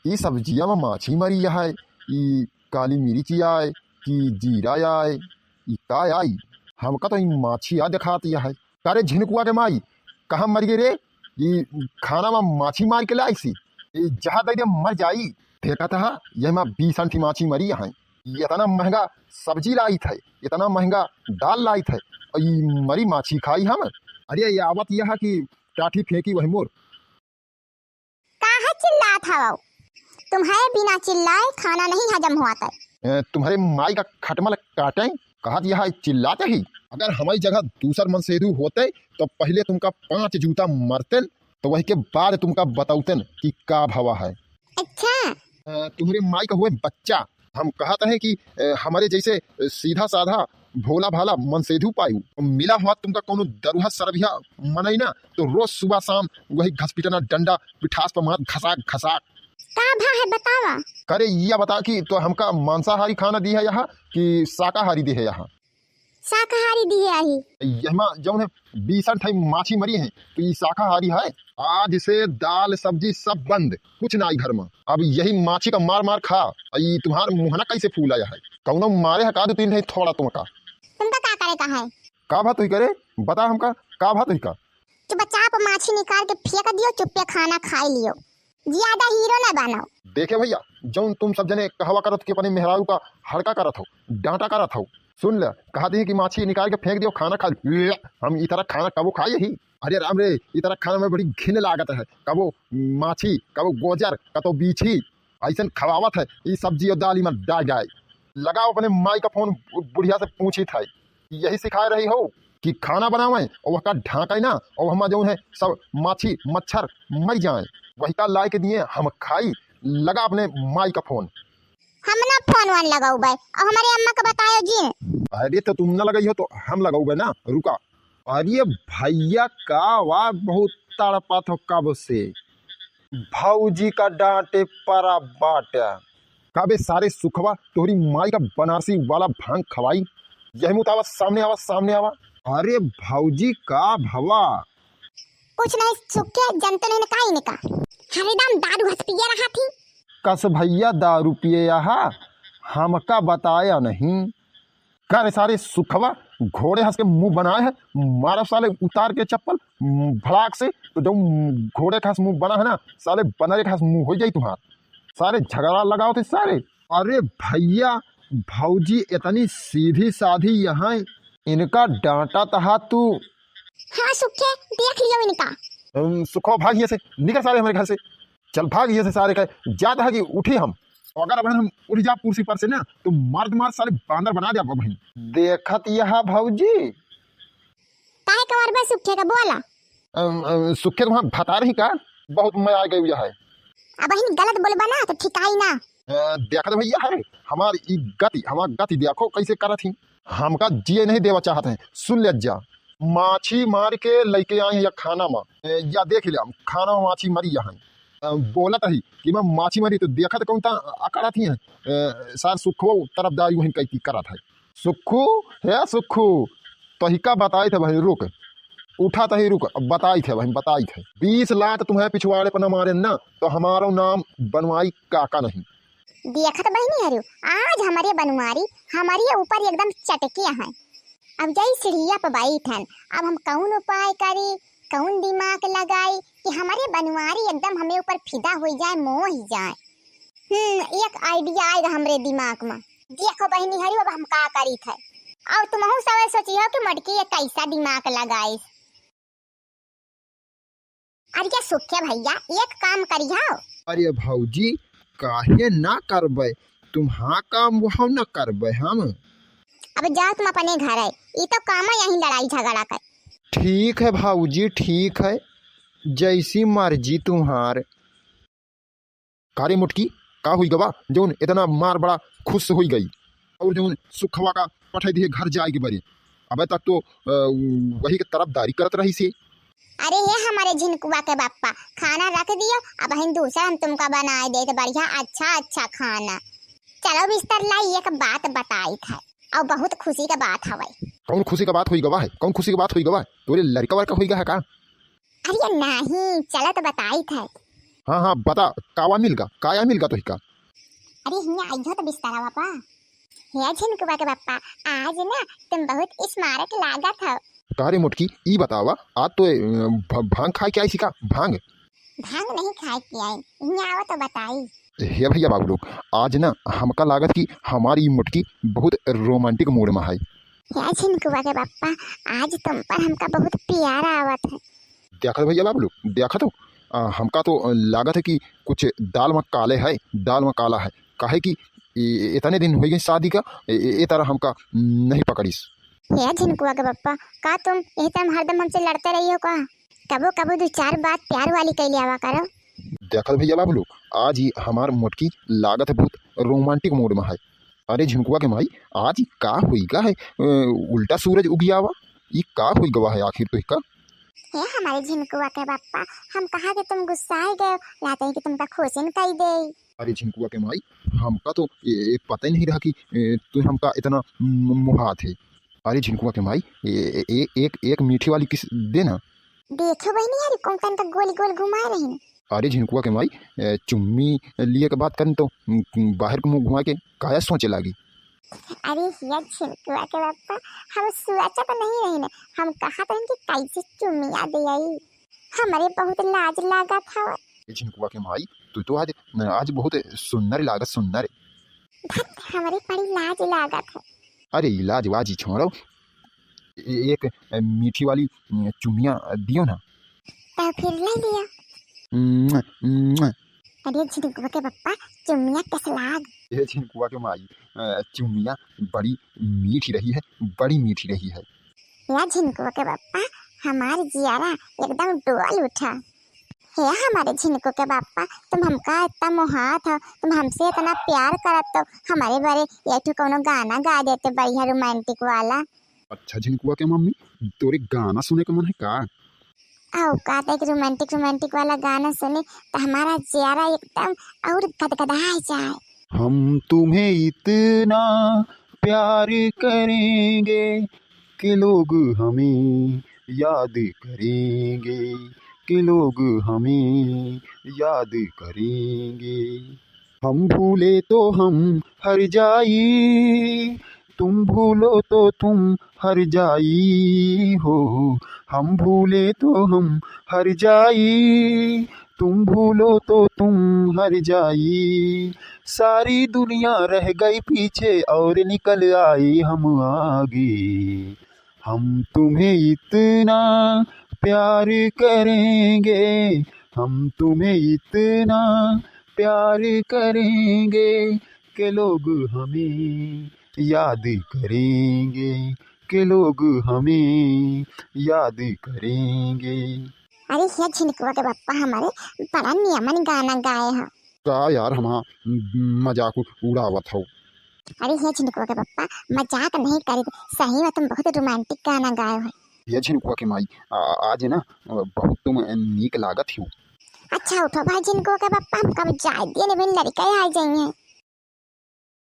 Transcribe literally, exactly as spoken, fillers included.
ई सब्जिया मा माछी मरी है, ई काली मिर्च आय, कि जीरा आय, ई का आई? हमका तो ई माछी आ देखात है। करे झिनकुआ के माई, कहाँ मर गई रे? ई खाना मा माछी मार के लाइसी, ई जहाँ दे दे मर जाई। देखत हा, यही मा बीस अंठी माछी मरी है। इतना महंगा सब्जी लाइत है, इतना महंगा दाल लाइत है, और ई मरी माछी खाई हम? अरे, ये आवत यह कि टाठी फेंकी वही मोर। काहे चिल्लात हवौ? तुम्हरे बिना चिल्लाए खाना नहीं हजम होत है। ए, तुम्हरे माई का खटमल काटे, कहत यह चिल्लात ही। अगर हमारी जगह दूसर मनसेधू होते, तो पहले तुमका पांच जूता मरतेन, तो वही के बाद तुमका बतौतेन कि का भवा है। अच्छा। अ, तुम्हरे माई का हुए बच्चा, हम कहत हैं कि, अ, हमरे जैसे सीधा साधा भोला भाला मनसेधू पायू, मिला हुआ तुमका कौनो दरुहा सरभिया मनई ना, तो रोज सुबह शाम वही घसपिटना डंडा पिठास पर मार घसाक घसाक। का भा है बतावा? करे यह बता कि तो हमका मांसाहारी खाना दी है यहाँ कि शाकाहारी दी है यहाँ? शाकाहारी दिहे आही। यहमा जौन है बीसन ठाई माछी मरी है, तो ई शाकाहारी है। आज से दाल सब्जी सब बंद, कुछ ना आई घर में। अब यही माछी का मार मार खा। ई तुम्हार मुहना कैसे फूल आया है? कौनो मारे है का दो तीन ठाई थोड़ा तुमका? तुमका का करे का है? का बात हुई करे? बता हमका, का बात हुई का? चुपचाप माछी निकाल के फेंक दियो, चुप्पे खाना खाई लियो। ज्यादा हीरो ना बनो। देखे भैया, जौन तुम सब जने कहवा करत कि अपने मेहरारू का हड़का करत हो, डांटा करत हो, सुन ले, कहा दी कि माछी निकाल के फेंक दियो, खाना खा ले। हम ई तरह खाना कबो खाए ही? अरे राम रे, ई तरह खाना में बड़ी घिन लागत है। कबो माछी, कबो गोजर, कतो बीछी, ऐसन खवावत है। ई सब्जी और दाल ई मत डाल जाए। लगाओ अपने माई का फोन, बुढ़िया से पूछी था। यही सिखाए रही हो कि खाना बनावे और वहका ढांके ना, और हमा जौन है सब माछी मच्छर मर जाए, वही का लाए के दिए हम खाई। लगा अपने माई का फोन। हम ना फोन वोन लगौबे, और हमारे अम्मा का बतायो जी। अरे तो तुम ना लगाई हो तो हम लगौबे ना, रुका। अरे भैया का आवाज बहुत तड़पत हो कब से, भौजी का डांटे परा बाटे। का बे सारे सुखवा, तोहरी माई का बनारसी वाला भांग खवाई। यही मुत आवा, सामने आवा, सामने आवा। अरे भौजी का भवा? कुछ नहीं सुखे, जनते नहीं ना का इनका। हरदम दारू हंस पिए रहा थी। कस भैया दारू पिए आहा, हमका बताया नहीं। का रे सारे सुखवा, घोड़े हंस के मुंह बनाए है, मारब साले उतार के चप्पल, भड़ाक से, तो जब घोड़े का हंस मुंह बना है ना, साले बनरे का हंस मुंह हो जाई तुम्हार। सारे झगड़ा लगाओ थे सारे। अरे भैया, भौजी इतनी सीधी साधी यहाँ, इनका डांटा तहा तू। हाँ सुखे, देख लियो इनका। अम, सुखो भाग यहाँ से, निकल सारे हमारे घर से। चल भाग यहाँ से सारे का, जात है कि उठी हम। अगर अब हम उठ जा कुर्सी पर से ना, तो मार मार साले बांदर बना दे अब हम। देखत यह भौजी। काहे कवर बा सुखे का बोला? अम, अम, सुखे तुम्हार भतार ही का? बहुत मजा आ गई है। अब बहिन गलत बोलबा ना तो ठिकाई ना। अ, देखत भैया है, हमार ई गति, हमार गति देखो कैसे करत ही। हमका जिए नहीं देवा चाहत हैं। सुन ले जा, माछी मार के लेके आए हैं या खाना में, ए, या देख ले, खाना में माछी मरी यहाँ। अ, बोलत ही कि मैं माछी मरी तो देखत कौन ता अकड़त ही है। अ, सार सुखो तरफदारी वहीं कैती करत है। सुक्खू, हे सुक्खू, तोहिका बताइत है भाई, रुक। उठा तही रुक, अब बताइत है भाई, बताइत है। बीस लात तुम्हें पिछवाड़े पर न मारे ना, तो हमारो नाम बनवाई काका नहीं। देखत बहिनी हरियो, आज हमरे बनवारी हमरे ऊपर एकदम चटके हैं। अब जाई सीढ़िया पर बैठन, अब हम कौन उपाय करी, कौन दिमाग लगाई कि हमरे बनवारी एकदम हमें ऊपर फिदा हो जाए, मोह ही जाए। हम्म, एक idea आएगा हमरे दिमाग में। देखो बहिनी हरी, अब हम का करी थे। और तुमहू सब सोची हो कि मटकी ये कैसा दिमाग लगाइस। अरे क्या सुखे भैया, एक काम करी हो। अरे भौजी, काहे ना करबे? तुम्हार काम वह न करबे हम। अब जाओ तुम अपने घर है, ये तो काम है यहीं लड़ाई झगड़ा कर। ठीक है भौजी, ठीक है, जैसी मर्जी तुम्हार। का रे मोटकी, का हुई गवा, जौन इतना मार बड़ा खुश हुई गई, और जौन सुखवा का पठाई दिए घर जाए के बरे? अबे तक तो, अ, वही के तरफदारी करत रही से। अरे हे हमारे झिनकुआ के बापा, खाना रख दियो, अब हम दूसरा हम तुमका बनाए देत बढ़िया अच्छा अच्छा खाना। चलो बिस्तर लाई, एक बात बताई था, और बहुत खुशी का बात हवे। कौन खुशी का बात हुई गवा है? कौन खुशी का बात हुई गवा है? तोरे लड़का वड़का हुई गवा है का? अरे नहीं, चलो तो बताई था। हाँ, हाँ, बता, कावा मिलगा, काया मिलगा तोहिका? अरे, हियाँ आइयो तो बिस्तरा बापा। हे झिनकुआ के बापा, आज ना तुम बहुत smart लागत हो। का रे मोटकी, ई बतावा, आज तो, अ, भ-, भांग खाए के आई सी का? भांग? भांग नहीं खाए के आई, हियाँ आओ तो बताई। हे भैया बाबू लोग, आज ना हमका लागत कि हमारी ई मोटकी बहुत romantic mood में है। हे झिनकुआ के बापा, आज तुम पर हमका बहुत प्यार आवत है। देखत भैया बाबू लोग, देखत हो, आ, हमका तो लागत है कि कुछ दाल में काले है, दाल में काला है। काहे कि ए-, इतने दिन होइ गए शादी का, ए-, ए-, ए तरह हमका नहीं पकड़िस। हे झिनकुआ के बप्पा, का तुम यही तरह हरदम हमसे लड़ते रही हो का? कबो कबो दो चार बात प्यार वाली कह लियावा करो। देखत भैया बाबू लोग, आज ही हमार मोटकी लागत है बहुत romantic mood में है। अरे झिनकुआ के माई, आज ई का होइगा है? अ, उल्टा सूरज उगियावा, ई का होइगवा है आखिर तोहिका? हे हमारे झिनकुआ के बप्पा, हम कहा कि तुम गुस्साए गए, लाते हैं कि तुमका खुशिन कई दे। अरे झिनकुआ के माई, हमका तो ए, ए, पता ही नहीं रहा कि ए, तू हमका इतना मु-, मुहात है। अरे झिनकुआ के माई, ए, ए, ए, एक, एक मीठी वाली किस दे ना। देखो बहनी, अरे कौन तन का गोल गोल घुमा रही। अरे झिनकुआ के माई, ए, चुम्मी लिए के बात करन तो, उम, उम, बाहर के मुंह घुमा के काया सोचे लागी। अरे हिया झिनकुआ के बप्पा, हम सोचत नहीं रही ने, हम कहत रहन कि कैसे चुम्मिया दे आई, हमरे बहुत लाज लागत हवा। ए झिनकुआ के माई, तू तो आज, आज बहुत सुंदर लागत, सुंदर। धत, हमरे बड़ी लाज लागत है। अरे ई लाज वाज ई छोड़ो, ए-, एक मीठी वाली चुम्मिया दियो ना। तो फिर ले लिया। मुआ, मुआ। अरे झिनकुआ के बप्पा, चुम्मिया कस लाग? ए झिनकुआ के माई, अ, चुम्मिया बड़ी मीठी रही है, बड़ी मीठी रही है। या झिनकुआ के बप्पा, हमार जियारा एकदम डोल उठा। हे हमारे झिनकू के बापा, तुम हमका इतना मोहात हो, तुम हमसे इतना प्यार करत हो, हमारे बरे ये ठो कौनो गाना गा देते बढ़िया romantic वाला। अच्छा झिनकुआ के मम्मी, तोरे गाना सुने के मन है का? आओ का तो एक romantic romantic वाला गाना सुने तो हमारा जियारा एकदम और गदगदा जाए। हम तुम्हें इतना प्यार करेंगे कि लोग हमें याद करेंगे, कि लोग हमें याद करेंगे। हम भूले तो हम हर जाई, तुम भूलो तो तुम हर जाई हो। हम भूले तो हम हर जाई, तुम भूलो तो तुम हर जाई। सारी दुनिया रह गई पीछे और निकल आई हम आगे। हम तुम्हें इतना प्यार करेंगे, हम तुम्हें इतना प्यार करेंगे कि लोग हमें याद करेंगे, कि लोग हमें याद करेंगे। अरे हे झिनकुआ के बप्पा हमारे बड़ा नियमन गाना गाए हो। का यार, हमा मजाक उड़ावत हो? अरे हे झिनकुआ के बप्पा, मजाक नहीं करी, सही में तुम बहुत romantic गाना गाए हो। ये झिनकुआ के माई, आ, आज ना, आ, बहुत तुम नीक लागत हो। अच्छा उठो भाई झिनकुआ के बप्पा, हम कब जाए दिए नहीं, लड़का आ जाइए।